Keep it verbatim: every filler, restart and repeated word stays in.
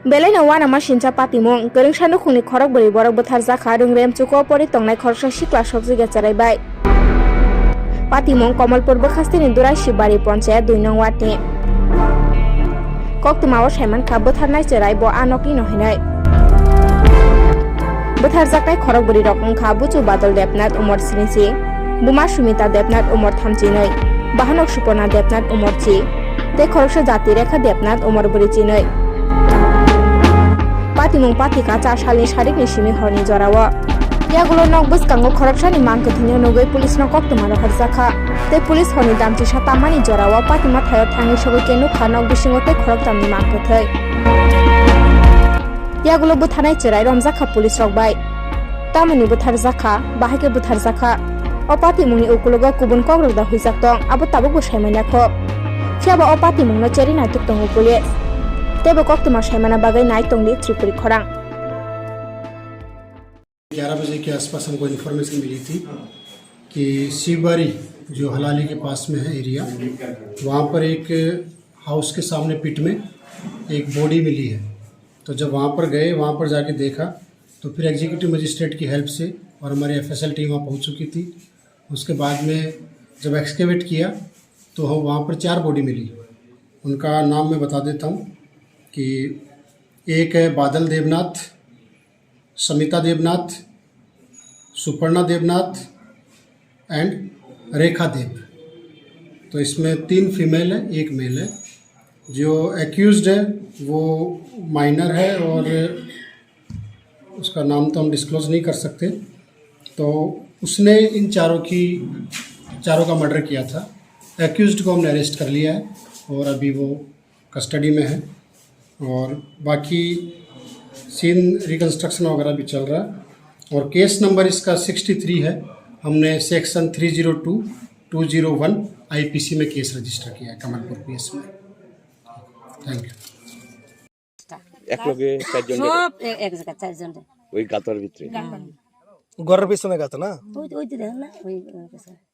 Belai no uanama sincha patimung, kwrwngsa nukhungni khorok bwrwi borok bwtharjakha, rwngrem chuko pori tongnai khoroksa sikla sokjagya chwrai bai. Patimung Komolpur bwkhasteni Durai Shibari Ponchayat dui nong ward ni. Koktwma o saimankha bwtharnai chwrai bo a nokni no hinwi. Bwtharjaknai khorok bwrwi rok wngkha buchu Badal Debnath umor sni si, buma Sumita Debnath umor thamchinwi, bahanok Suporna Debnath umor chi, tei khoroksa jati Rekha Debnath umor bwrwi chinwi. Patimung pathikha cha salni sarikni simi horni jorao. Yagulo nok bwskango khoroksani mang kwthwino nugwi police no koktwma rohorjakha. Tei police horni damchisa tammani jorao patima thaio thangwi sogwi khe nukha nok bisingo tei khoroktamni mang kwthwi. Yagulo bwtharnai chwrai romjakha police rok bai. Tamoni bwtharjakha, bahai khe bwtharjakha. O patimungni ukulogo kubun kokrok da huijak tong, abo tabukbo saimanya kho. Phiyaba o patimungno cherwi naituk tongo police. Teibo koktwma saimana bagwi nai tongdi Tripuri khorang. ग्यारह बजे के आसपास हमको इन्फॉर्मेशन मिली थी कि शिवबारी, जो हलाली के पास में है एरिया, वहाँ पर एक हाउस के सामने पिट में एक बॉडी मिली है। तो जब वहाँ पर गए, वहाँ पर जाके देखा, तो फिर एग्जीक्यूटिव मजिस्ट्रेट की हेल्प से और हमारी एफएसएल टीम वहाँ पहुँच चुकी थी। उसके बाद में जब एक्सकेवेट किया, तो हम वहाँ पर चार बॉडी मिली। उनका नाम मैं बता देता हूँ कि एक है बादल देवनाथ, समिता देवनाथ, सुपर्णा देवनाथ एंड रेखा देव। तो इसमें तीन फीमेल है, एक मेल है। जो एक्यूज्ड है, वो माइनर है और उसका नाम तो हम डिस्क्लोज नहीं कर सकते। तो उसने इन चारों की, चारों का मर्डर किया था। एक्यूज्ड को हमने अरेस्ट कर लिया है और अभी वो कस्टडी में है। और बाकी सीन रिकंस्ट्रक्शन वगैरह भी चल रहा है। और केस नंबर इसका सिक्सटी थ्री है। हमने section three zero two, two zero one IPC में केस रजिस्टर किया है कमलपुर पीएस में। Thank you. এক লগে চারজন। সব এ-, এক জায়গায় চারজন রে। ওই গাতার ভিতরে। ঘরের পিছনে গাতা না? ওই, ওই তো দেখেন না, ওই, ওই গেছে।